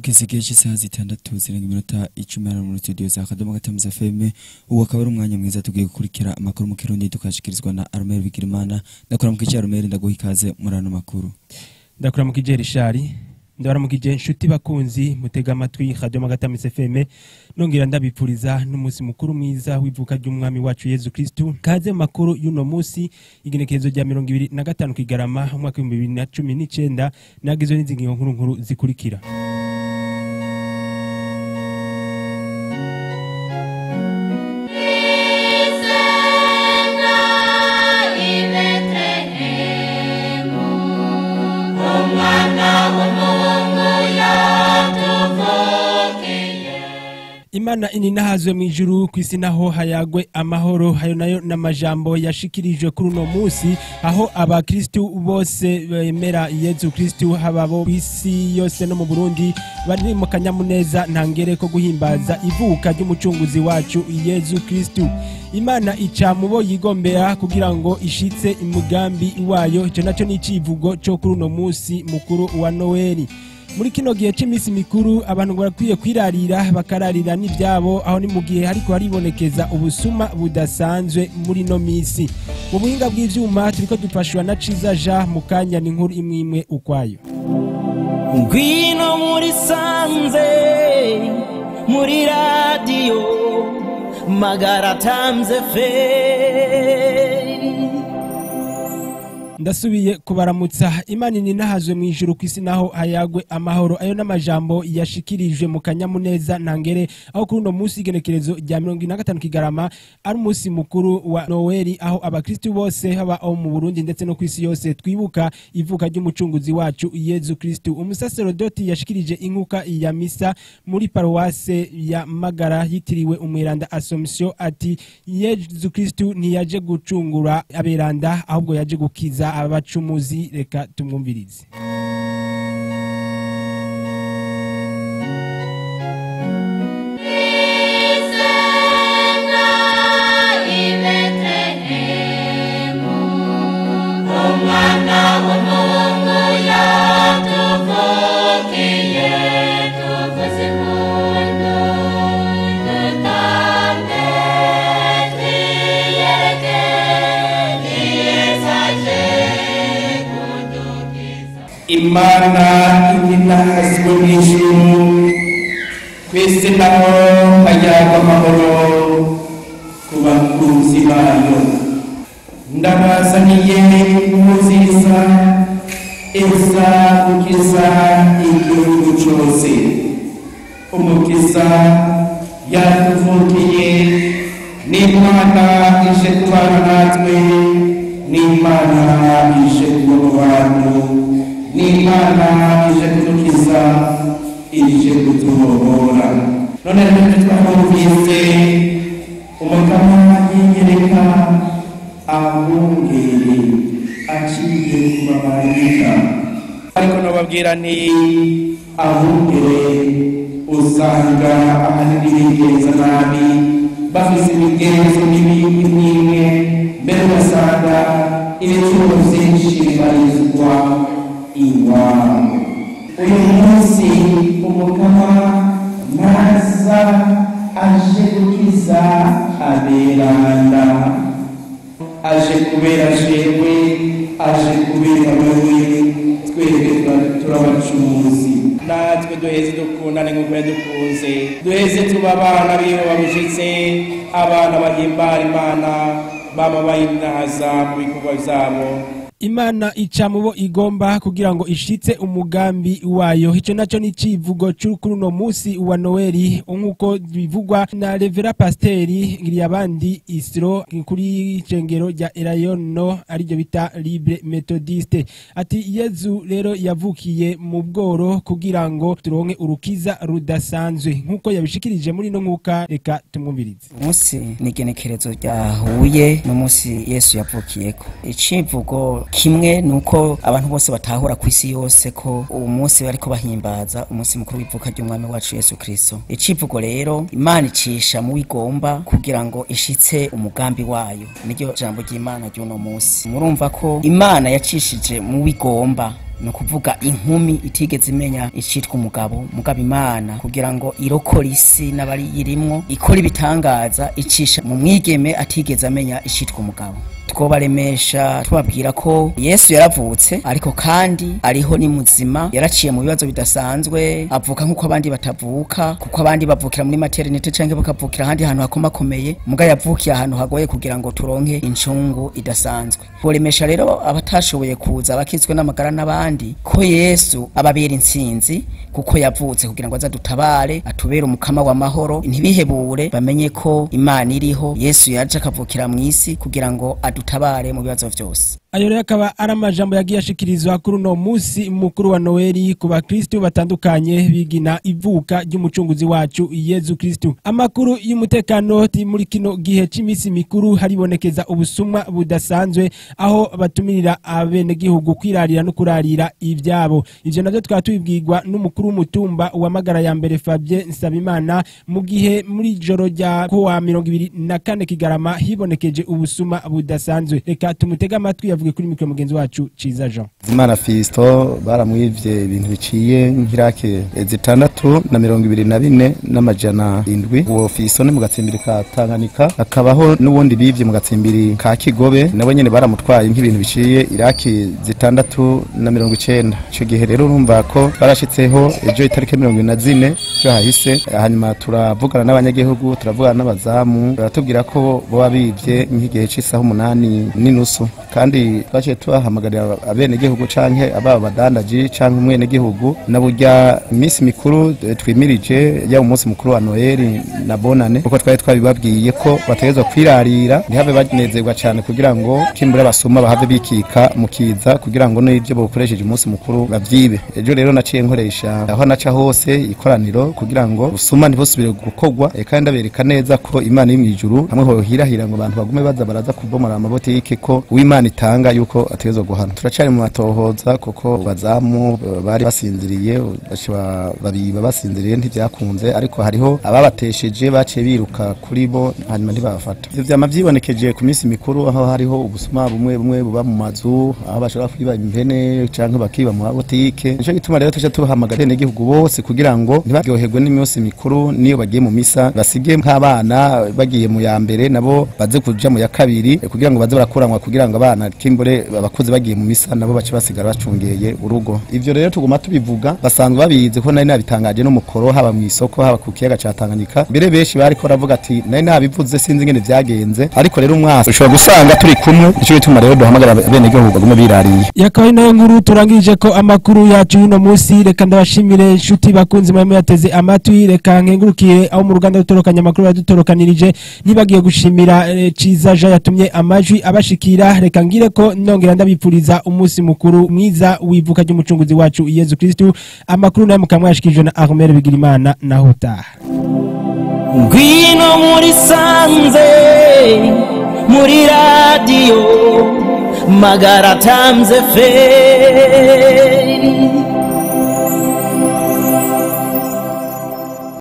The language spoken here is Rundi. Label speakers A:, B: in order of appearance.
A: Tugeze igihe cy'isaha 6:10 muri studio za Akadomo Gatamuza FM. Ubu akaba ari umwanya mwiza tugiye gukurikira amakuru mu Kirundi tukashikirizwa na Armel Bigirimana. Ndakuramukije Armel, ndaguha ikaze muri ano makuru.
B: Ndakuramukije Rishari, ndabaramukije inshuti bakunzi mutega amatwi Akadomo Gatamuza FM, nongera ndabipfuriza n'umunsi mukuru mwiza w'ivuka ry'umwami wacu Yezu Kristu. Kaze makuru y'uno munsi, igenekerezo rya 25 Kigarama umwaka wa 2019, nagizwe n'ingingo nkuru nkuru zikurikira. Imana ininahazwe mu ijuru, kwisi naho hayagwe amahoro. Hayo nayo n'amajambo yashikirijwe kuri uno munsi, aho abakristu bose bemera Yezu Kristu hababo kwisi yose no mu Burundi bari mu kanyamuneza ntangere ko guhimbaza ivuka ry'umucunguzi wacu Yezu Kristu. Imana ica mubo yigombera kugira ngo ishitse umugambi wayo. Ico naco ni icivugo cyo kuri uno munsi mukuru wa Noeli. Muri kino gihe c'imisi mikuru abantu barakwiye kwirarira bakararira n'ivyabo, aho ni mu gihe hariko haribonekeza ubusuma budasanzwe muri no misi. Mu buhinga bw'ivyuma turiko dufashwa na Ciza Jean mukanya ni nkuru imwimwe ukwayo.
C: Ngwino muri sanze muri radio Magara Times FM.
B: Ndasubiye kubaramutsa. Imana ininahazwe mu ijuru, kwisi naho hayagwe amahoro. Ayo n'amajambo yashikirijwe mu kanyamuneza ntangere, aho kuri uno munsi igenekerezo rya 25 Kigarama ari umunsi mukuru wa Noeli, aho abakristu bose haba mu Burundi ndetse no kwisi yose twibuka ivuka ry'umucunguzi wacu Yezu Kristu. Umusaserodoti yashikirije inkuka ya misa muri paruwase ya Magara yitiriwe umweranda Assumption ati Yezu Kristu ntiyaje gucungura aberanda, ahubwo yaje gukiza abacumuzi. Reka tumwumvirize.
D: Imana ininahazwe mu ijuru, kwisi naho hayagwa amahoro ku bakunzi bayo. Ndabazaniye inkuru nziza iza gukiza igihugu cose. Umukiza yatuvukiye, n'Imana ije kubana natwe, n'Imana ije kuba mu bantu, n'Imana ije kudukiza, ije kutubohora. None rero twumvise umukama yiyereka abungere aciye ku bamarayika, ariko nobabwira nti abungere usanga ahanini bigenza nabi, bafise imigenzo mibi imwe, mbere ugasanga ibituro vyinshi bibarizwa iwabo. Uyu munsi umukama naza aje gukiza aberanda, aje kubera jewe, aje kubera wewe, twebwe turabacumuzi. Natwe duheze dukundane nk'uko yadukunze, duheze tuba abana biwe babushitse, abana bahimbara Imana, baba bayinahaza mu bikorwa vyabo.
B: Imana ica mubo igomba kugira ngo ishitse umugambi wayo. Ico naco ni civugo kuri uno munsi wa Noeli, nkuko bivugwa na Revera Pasteri Ngiriyabandi Isro kuri cengero rya Erayono ariryo bita Libre Methodiste. Ati Yezu rero yavukiye mu bworo kugira ngo turonke urukiza rudasanzwe, nkuko yabishikirije muri no nkuka. Reka tumwumvirize.
E: Umunsi n'igenekerezo ryahuye n'umunsi Yesu yavukiyeko. Icivugo kimwe nuko abantu bose batahura ku isi yose ko uwo munsi bariko bahimbaza umunsi mukuru w'ivuka ry'umwami wacu Yesu Kristo. Icivugo rero Imana icisha mu wigomba kugira ngo ishitse umugambi wayo, niryo jambo ry'Imana ry'uno munsi. Murumva ko Imana yacishije mu wigomba No kuvuga inkumi itigeze imenya icitwa umugabo, mugabo Imana kugira ngo irokore isi n'abari yirimwo ikora ibitangaza icisha mu mwigeme atigeze amenya icitwa umugabo. Twobaremesha tubabwira ko Yesu yaravutse, ariko kandi ariho ni muzima, yaraciye mu bibazo bidasanzwe, avuka nk'uko abandi batavuka, kuko abandi bavukira muri maternité canke bakavukira ahandi hantu hakomakomeye, muga yavukiye ahantu hagoye kugira ngo turonke incungu idasanzwe. Tworemesha rero abatashoboye kuza bakitswe n'amagara n'abandi ko Yesu ababera intsinzi, kuko yavutse kugira ngo azadutabare, atubere umukama w'amahoro. Ntibihebure, bamenye ko Imana iriho. Yesu yaje akavukira mw'isi kugira ngo adutabare mu bibazo vyose.
B: Ayo rero akaba ari amajambo yagiye ashikirizwa kuri uno munsi mukuru wa Noeli ku bakristu batandukanye bigina ivuka ry'umucunguzi wacu Yezu Kristu. Amakuru y'umutekano muri kino gihe c'imisi mikuru haribonekeza ubusumwa budasanzwe, aho batumirira abenegihugu kwirarira no kurarira ivyabo. Ivyo navyo tukaba tubibwirwa n'umukuru w'umutumba wa Magara ya mbere Fabien Nsabimana, mu gihe muri joro rya kuwa 24 Kigarama hibonekeje ubusuma budasanzwe. Reka tumutege amatwi yavuge kuri mikro mugenzi wacu Ciza Jean.
F: Zimana Fisto baramwivye ibintu biciye nk'irake 624 n'amajana 7. Uwo Fisto ni mu gatsimbiri ka Tanganyika, akabaho n'ubundi bivye mu gatsimbiri ka Kigobe, nabo nyene baramutwaye nk'ibintu biciye iraki 690. Ico gihe rero urumva ko barashitseho ejo itariki 24 cyo hahise, hanyuma turavugana n'abanyagihugu, turavugana n'abazamu, baratubwira ko boba bivye nk'igihe c'isaha 8:30, kandi twaciye tubahamagarira abenegihugu canke ababa badandaji canke umwenegihugu na burya iminsi mikuru twimirije, yaba umunsi mukuru wa Noeli na Bonane, kuko twari twabibabwiye ko bategerezwa kwirarira ntihabe banezerwa cane, kugira ngo kimbura basuma bahave bikika mukiza, kugira ngo n'ivyo bokoresheje umunsi mukuru bavyibe. Ejo rero naciye nkoresha aho naca hose ikoraniro kugira ngo busuma ntibusubire gukorwa, kandi ndabereka neza ko Imana iri mw'ijuru, hamwe ho hirahira ngo abantu bagume baza baraza kubomora amabotike, ko uw'Imana itanga yuko ategerezwa guhana. Turacari mu matohoza kuko bazamu bari basinziriye, babiba basinziriye ntivyakunze, ariko hariho ababatesheje baciye biruka kuri bo hanyuma ntibabafata. Ivyo vyama vyibonekeje ku minsi mikuru, aho hariho ubusuma bumwe bumwe buba mu mazu, aho bashobora kwiba impene canke bakiba mu mabotike. Nico gituma rero tuca tubahamagara abenegihugu bose kugira ngo ntibaryoherwe n'iminsi mikuru, niyo bagiye mu misa basige nk'abana bagiye mu ya mbere nabo baze kuja mu ya kabiri, kugira ngo baze barakuranwa, kugira ngo abana kimbure abakuze bagiye mu misa nabo bace basigara bacungeye urugo. Ivyo rero tuguma tubivuga, basanzwe babizi ko nari nabitangaje no mukoro, haba mu isoko, haba ku kiyaga ca Tanganyika. Mbere benshi bariko baravuga ati nari nabivuze sinzi ingene vyagenze, ariko rero umwasi ushobora gusanga turi kumwe. Nico gituma rero duhamagara abenegihugu bagume birariye.
B: Yakaba nayo nkuru turangije ko amakuru yacu y'uno munsi. Reka ndabashimire inshuti bakunzi mwe yateze amatwi, reka nkengurukiye aho mu ruganda rutorokanya amakuru yadutorokanirije, nibagiye gushimira Ciza Jean yatumye amajwi abashikira. Reka ngire ko nongera ndabipfuriza umunsi mukuru mwiza w'ivuka ry'umucunguzi wacu Yezu Kristu. Amakuru nayo mukamwashikijwe na Armel Bigirimana, naho utaha.
C: Ngwino muri sanze muri radio Magara Times FM.